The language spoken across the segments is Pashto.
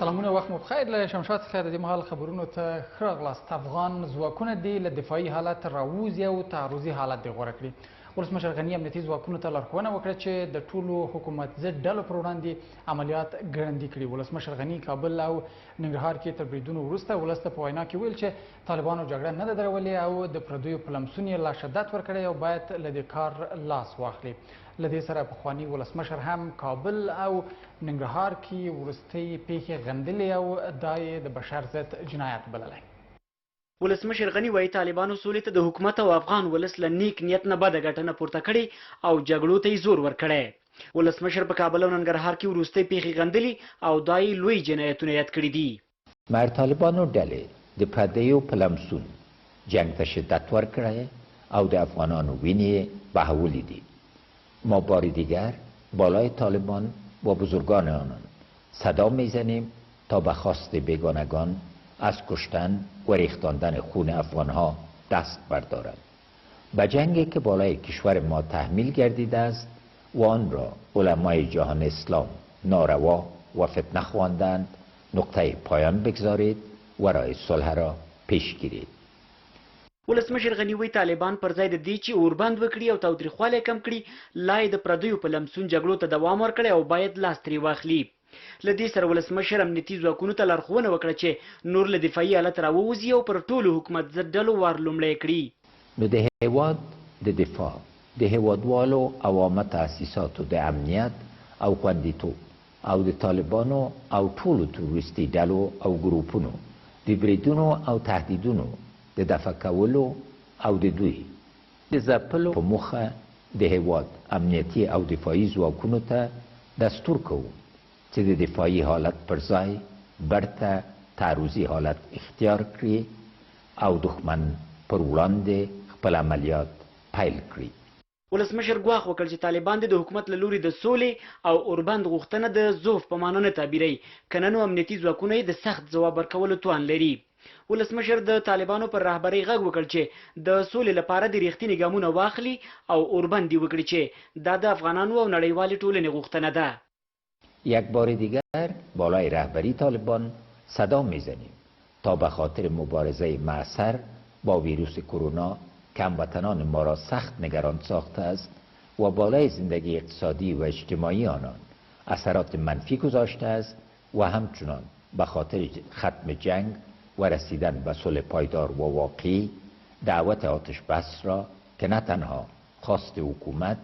سلامونه، وخت مو بخیر. له شمشاد څخه د دې مهال خبرونو ته ښه راغلاست. افغان ځواکونه دې له دفاعي حالت راووځي او تعرضي حالت دې غوره کړي. ولسمشر غني امنیتي ځواکونو ته لارښوونه وکړه چې د ټولو حکومت ضد ډلو پر وړاندې عملیات ګړندي کړي. ولسمشر غني کابل او ننګرهار کې تر بریدونو وروسته ولس ته په وینا کې وویل چې طالبانو جګړه نه ده درولې او د پردیو په لمسون یې لا شدت ورکړی او باید له دې کار لاس واخلي. له دې سره پخواني ولسمشر هم کابل او ننګرهار کې وروستۍ پېښې غندلې او دا یې د بشر ضد جنایت بللی. ولسمشر غني وايي، طالبانو سولې ته د حکومت او افغان ولس له نیک نیت نه بده ګټنه پورته کړې او جګړو ته یې زور ورکړی. ولسمشر په کابل او ننګرهار کې وروستۍ پېښې غندلي او دا یې لوی جنایتونه یاد کړي دي. مګر طالبانو ډلې د پردیو په لمسون جنګ ته شدت ورکړی او د افغانانو وینې یې بهولې دي. ما بار دیگر بالای طالبان و بزرگان آنان صدا میزنیم تا به خواست بیگانگان از کشتن و ریختاندن خون افغانها دست بردارند. به جنگی که بالای کشور ما تحمیل گردیده است و آن را علمای جهان اسلام ناروا و فتنه خواندند، نقطه پایان بگذارید و راه صلح را پیش گیرید. ولسمشر غني وایي، طالبان پر ځای د دې چې اوربند وکړي او تاوتریخوالی کم کړي، لا یې د پردیو په لمسون جګړو ته دوام ورکړی او باید لاس ترې واخلي. له دې سره ولسمشر امنیتي ځواکونو ته لارښوونه وکړه چې نور له دفاعي حالت راووځي او پر ټولو حکومت ضد ډلو وار لومړی کړي. نو د هېواد د دفاع، د هېوادوالو او عامه تاسیساتو د امنیت او خوندیتوب او د طالبانو او ټولو تروریستي ډلو او ګروپونو د بریدونو او تهدیدونو د دفع کولو او د دوی د ځپلو په موخه د هېواد امنیتي او دفاعي ځواکونو ته دستور کوم چې د دفاعي حالت پر ځای برته تعرضي حالت اختیار کړي او دښمن پر وړاندې خپل عملیات پیل کړي. ولسمشر ګواښ وکړ چې طالبان دې د حکومت له لوري د سولې او اوربند غوښتنه د ضعف په معنی نه تعبیروي، که نه نو امنیتي ځواکونه یې د سخت ځواب ورکولو توان لري. ولسمشر د طالبانو پر رهبرۍ غږ وکړ چې د سولې لپاره دې رښتیني ګامونه واخلي او اوربند دې وکړي چې دا د افغانانو او نړیوالې ټولنې غوښتنه ده. یک بار دیگر بالای رهبری طالبان صدا میزنیم تا به خاطر مبارزه معصر با ویروس کرونا که هموطنان ما را سخت نگران ساخته است و بالای زندگی اقتصادی و اجتماعی آنان اثرات منفی گذاشته است و همچنان به خاطر ختم جنگ و رسیدن به صلح پایدار و واقعی دعوت آتش بس را که نه تنها خواست حکومت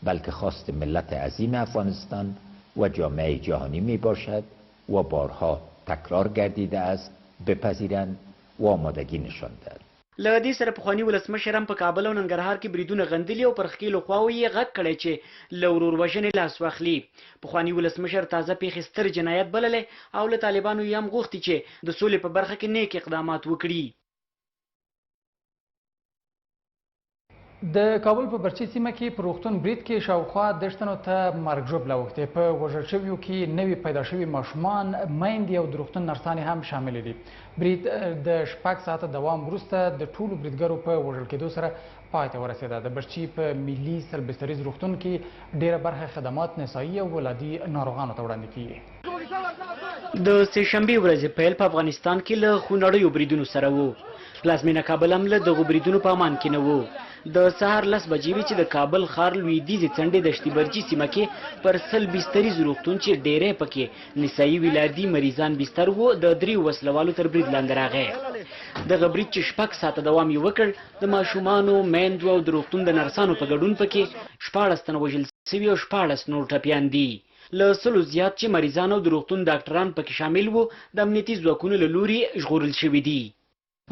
بلکه خواست ملت عظیم افغانستان و جامعه جهانی می باشد و بارها تکرار گردیده است، بپذیرند و آمادگی نشان دهند. له دې سره پخواني ولسمشر هم په کابل او ننګرهار کې بریدونه غندلي او پر ښکېلو خواوو یې غږ کړی چې له ورور وژنې لاس واخلي. پخواني ولسمشر تازه پېښې ستر جنایت بللی او له طالبانو یې هم غوښتي چې د سولې په برخه کې نېک اقدامات وکړي. د کابل په برچي سیمه کې پر روغتون برید کې شاوخوا 30 تنو ته مرګ ژوبله اوښتې. په وژل شویو کې نوي پیدا شوي ماشومان، میندې او د روغتون نرسانې هم شاملې دي. برید د 6 ساعته دوام وروسته د ټولو بریدګرو په وژل کېدو سره پای ته ورسېده. د برچي په ملي 100 بستریز روغتون کې ډېره برخه خدمات نسایي او ولادي ناروغانو ته وړاندې کېږي. د سې شنبې ورځې پیل په افغانستان کې له خونړیو بریدونو سره وو. پلازمېنه کابل هم له دغو بریدونو په امان کې نه وو. د سهار 10 بجې وې چې د کابل ښار لویدیځې څنډې دشتي برجي سیمه کې پر 100 بستریز روغتون چې ډېری پکې نسایي ولادي مریضان بستر وو، د دریو وسلوالو تر برید لاندې راغی. دغه برید چې 6 ساعته دوام یې وکړ، د ماشومانو، میندو او د روغتون د نرسانو په ګډون پکې 16 تنه وژل سوي او 16 نور ټپیان دي. له 100 زیات چې مریضان او د روغتون ډاکټران پکې شامل وو، د امنیتي ځواکونو له لوري ژغورل شوي دي.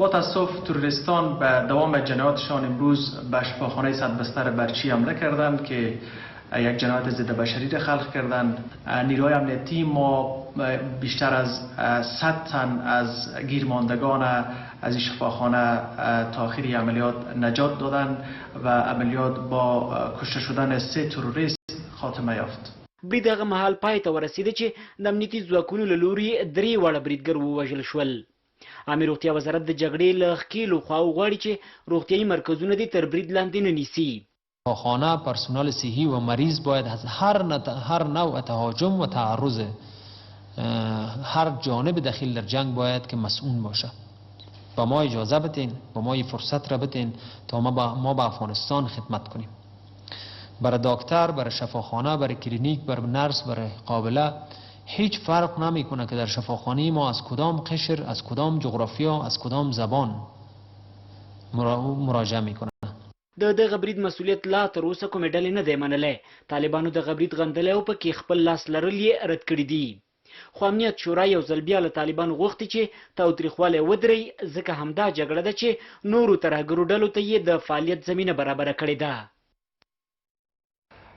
با تاسف تروریستان به دوام جنایاتشان امروز به شفاخانه 100 بستر برچی حمله کردند که یک جنایت ضد بشری را خلق کردند. نیروهای امنیتی ما بیشتر از 100 تن از گیرماندگان از این شفاخانه تا آخر عملیات نجات دادند و عملیات با کشته شدن 3 تروریست خاتمه یافت. برید هغه مهال پای ته ورسېده چې د امنیتي ځواکونو له لوري 3 واړه بریدګر ووژل شول. عامې روغتیا وزارت د جګړې له ښکېلو خواوو غواړي چې روغتیایي مرکزونه دې تر برید لاندې نه نیسي. خانه، پرسونال صحی و مریض باید از هر نوع تهاجم و تعرض هر جانب دخیل در جنگ باید که مسئول باشه. با ما اجازه بدین، با ما این فرصت را بدین تا ما به افغانستان خدمت کنیم. برای دکتر، برای شفاخانه، برای کلینیک، برای نرس، برای قابله هیچ فرق نمیکنه که در شفاخانه ما از کدام قشر، از کدام جغرافیا، از کدام زبان مراجعه میکنه. د دغه برید مسؤلیت لا تر اوسه کومې ډلې نه دی منلی. طالبانو دغه برید غندلی او پکې خپل لاس لرل یې رد کړي دي. خو امنیت شورا یو ځل بیا له طالبانو غوښتي چې تاوتریخوالی ودروي، ځکه همدا جګړه ده چې نورو ترهګرو ډلو ته یې د فعالیت زمینه برابره کړې ده.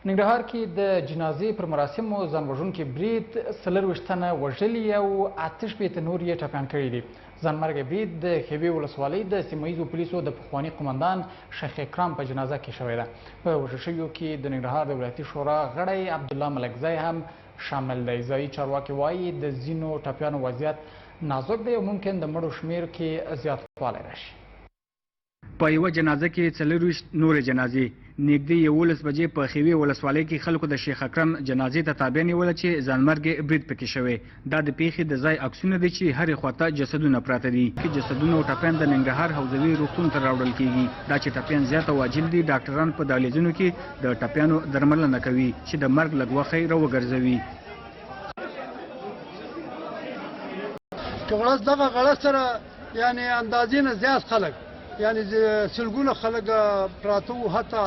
ننګرهار کې د جنازې پر مراسمو ځان وژونکي برید 24 تنه وژلي او 68 نور یې ټپیان کړي دي. ځانمرګی برید د ښېوې ولسوالۍ د سیمه ییزو پولیسو د پخواني قومندان شیخ اکرام په جنازه کې شوې ده. په وژل شویو کې د ننګرهار د ولایتي شورا غړی عبدالله ملکزی هم شامل دی. ځایي چارواکي وایي د ځینو ټپیانو وضعیت نازک دی او ممکن د مړو شمېر کې زیاتوالی راشي. په یوه جنازه کې 24 نورې جنازې. نږدې 11 بجې په ښېوې ولسوالۍ کې خلکو د شیخ اکرم جنازې ته تابع نیوله چې ځانمرګی برید پکې شوی. دا د پیښې د ځای عکسونه دي چې هرې خواته جسدونه پراته دي. جسدونه او ټپیان د ننګرهار حوزوي روغتون ته راوړل کیږي. دا چې ټپیان زیات او عاجل دي، ډاکټران په دهلیزونو کې د ټپیانو درملنه کوي چې د مرګ له ګواښه یې راوګرځوي. که ورځ دغه غړه سره یعنې اندازې نه زیات خلک، یعنې سلګونه خلک پراته وو، حتی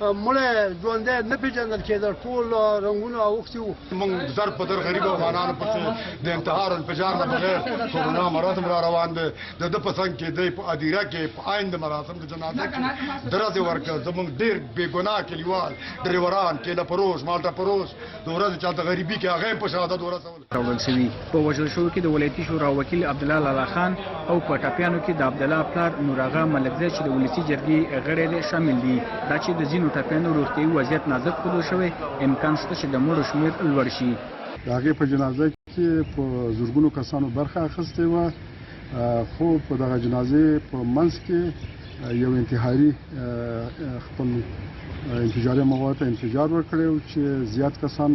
مړی ژوندی نه پېژندل کېدل، ټول رنګونه اوښتي وو. موږ در په در غریب افغانانو پسې د انتحار انفجار نه بغیر کرونا مرض هم را روان دی. د ده په څنګ کې دی په ادیره کې په عین د مراسم د جنازه کې درځې ورکړه. زموږ ډېر بېګناه کلیوال، ډریوران، کیله فروش، مالټه فروش د ورځې چې هلته غریبي کې هغه هم په شهادت ورسول. راوړل شوي. په وژل شوو کې د ولایتي شورا وکیل عبدالله لالا خان او په ټپیانو کې د عبدالله پلار نوراغا ملکزی چې د ولسي جرګې غړی دی شامل دي. دا چې د ځینو ټپیانو روغتیایي وضعیت نازک ښودل شوی، امکان شته چې د مړو شمېر لوړ شي. د هغې په جنازه کې په زرګونو کسانو برخه اخیستې وه، خو په دغه جنازې په منځ کې یو انتحاري خپل انفجاري مواد ته انفجار ورکړی و چې زیات کسان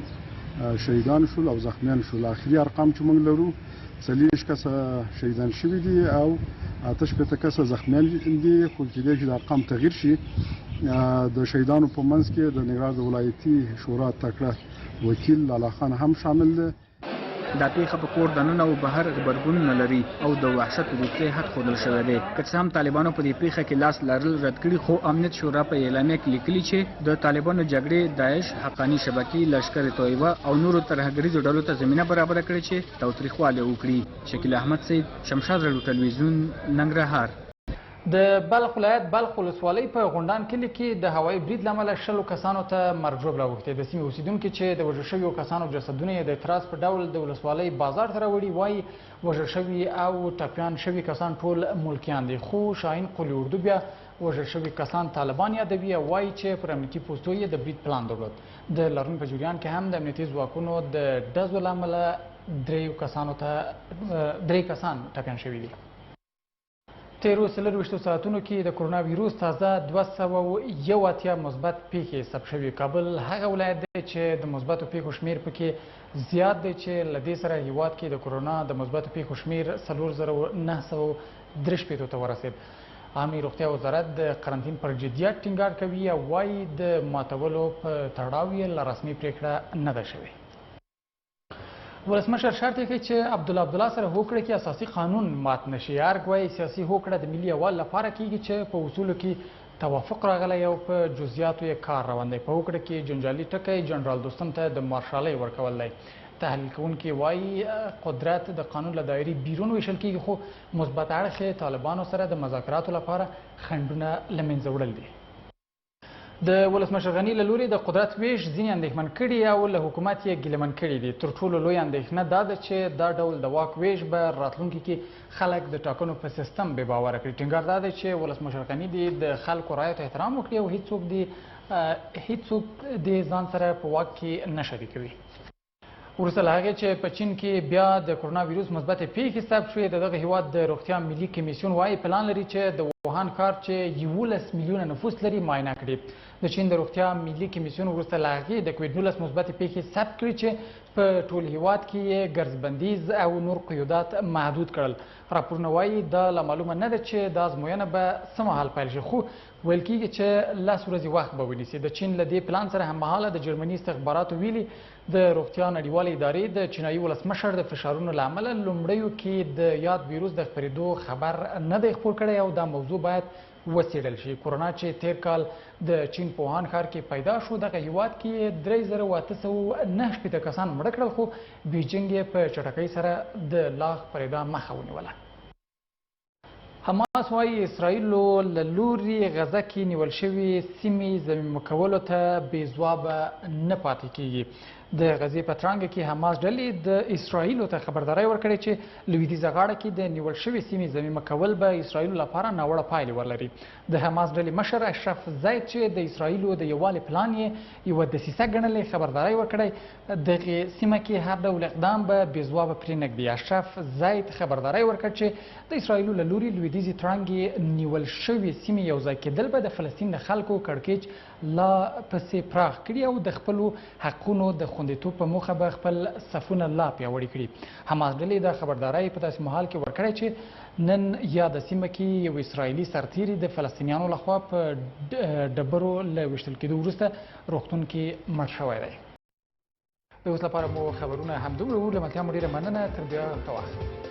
شهیدان شول او زخمیان شول. اخري ارقام چې موږ لرو 40 کسه شهیدان شوي دي او 68 کسه زخمیان دي، خو کېدای شي د ارقام تغییر شي. د شهیدانو په منځ کې د ننګرهار د ولایتي شورا تکړه وکیل لالا خان هم شامل دی. دا پیښه په کور دننه او بهر غبرګونونه لري او د وحشت وروستی حد ښودل شوی دی. که څه هم طالبانو په دې پیښه کې لاس لرل رد کړي، خو امنیت شورا په اعلامیه کې لیکلي چې د طالبانو جګړې داعش، حقاني شبکې، لشکر طیبه او نورو ترهګریزو ډلو ته زمینه برابره کړې چې تاوتریخوالی وکړي. شکیل احمد سید، شمشاد راډیو ټلویزیون، ننګرهار. د بلخ ولایت بلخ ولسوالۍ په غونډان کلي کې د هوایي برید له امله 20 کسانو ته مرګ ژوبله اوښتې. د سیمې اوسېدونکي چې د وژل شویو کسانو جسدونه یې د اعتراض په ډول د ولسوالۍ بازار ته راوړي وایي وژل شوي او ټپیان شوي کسان ټول ملکیان دي. خو شاهین قول اردو بیا وژل شوي کسان طالبان یادوي او وایي چې پر امنیتي پوستو یې د برید پلان درلود. د لاریون په جریان کې هم د امنیتي ځواکونو د ډزو له امله درې کسان ټپیان شوي دي. تېرو 24 ساعتونو کې د کرونا ویروس تازه 281 مثبت پیښې ثبت شوې. کابل هغه ولایت دی چې د مثبتو پیښو شمېر پکې زیات دی چې له دې سره هیواد کې د کرونا د مثبتو پیښو شمېر 4963 ته ورسېد. عامې روغتیا وزارت د قرنطین پر جدیت ټینګار کوي او وایي د ماتولو په تړاو یې لا رسمي پرېکړه نه ده شوې. ولسمشر شرط ایښی چې عبدالله عبدالله سره هوکړه کې اساسي قانون مات نشي. ارګ وایي سیاسي هوکړه د ملي یووالي لپاره کیږي چې په اصولو کې توافق راغلی او په جزئیاتو یې کار روان دی. په هوکړه کې جنجالي ټکی جنرال دوستم ته د مارشالۍ ورکول دی. تحلیل کوونکي وایي قدرت د قانون له دایرې بیرون ویشل کیږي، خو مثبت اړخ یې طالبانو سره د مذاکراتو لپاره خنډونه له منځه وړل دي. د ولسمشر غني له لوري د قدرت ویش ځینې اندېښمن کړي او له حکومت یې ګیلهمن کړي دي. تر ټولو لویه اندېښنه دا ده چې دا ډول د واک ویش به راتلونکي کې خلک د ټاکنو په سیستم بې باوره کړي. ټینګار دا دی چې ولسمشر غني دې د خلکو رایو ته احترام وکړي او هیڅوک دې ځان سره په واک کې نه شریکوي. وروسته له هغې چې په چین کې بیا د کرونا ویروس مثبتې پیښې ثبت شوې، د دغه هیواد د روغتیا ملي کمیسیون وايي پلان لري چې د ووهان ښار چې 11 میلیونه نفوس لري معاینه کړي. د چین د روغتیا ملي کمیسیون وروسته له هغې د کوویډ 19 مثبتې پیښې ثبت کړې چې په ټول هیواد کې یې ګرځبندیز او نور قیودات محدود کړل. راپورونه وايي دا لا معلومه نه ده چې دا ازموینه به څه مهال پیل شي، خو ویل کیږي چې 10 ورځې وخت به ونیسي. د چین له دې پلان سره هممهاله د جرمني استخباراتو ویلي د روغتیا نړیوالې ادارې د چینایي ولسمشر د فشارونو له امله لومړیو کې د یاد ویروس د خپرېدو خبر نه دی خپور کړی او دا موضوع باید وڅېړل شي. کرونا چې تېر کال د چین په ووهان ښار کې پیدا شو، دغه هیواد کې یې 3869 کسان مړه کړل، خو بیجینګ یې په چټکۍ سره د لا خپرېدا مخه ونیوله. حماس وايي اسراییلو له لوري غزه کې نیول شوې سیمې ضمیمه کولو ته بې ځوابه نه پاتې کیږي. د غزې په ترانګه کې حماس ډلې د اسراییلو ته خبرداری ورکړی چې لویدیځه غاړه کې د نیول شوې سیمې ضمیمه کول به اسراییلو لپاره ناوړه پایلې ولري. د حماس ډلې مشر اشرف زید چې د اسراییلو د یووالي پلان یې یوه دسیسه ګڼلې خبرداری ورکړی دغې سیمه کې هر ډول اقدام به بې ځوابه پرې نه ږدي. اشرف زید خبرداری ورکړ چې د اسراییلو له لوري لویدیځې ترانګې نیول شوې سیمې یوځای کېدل به د فلسطین د خلکو کړکېچ لا پسې پراخ کړي او د خپلو حقونو د خوندیتوب په موخه به خپل صفونه لا پیاوړي کړي. حماس ډلې دا خبرداری په داسې مهال کې ورکړی چې نن یاده سیمه کې یو اسراییلي سرتیری د فلسطینیانو لخوا په ډبرو له ویشتل کېدو وروسته روغتون کې مړ شوی دی. د اوس لپاره مو خبرونه همدومره وو. له ملتیا مو ډېره مننه، تر بیا ښه وخت.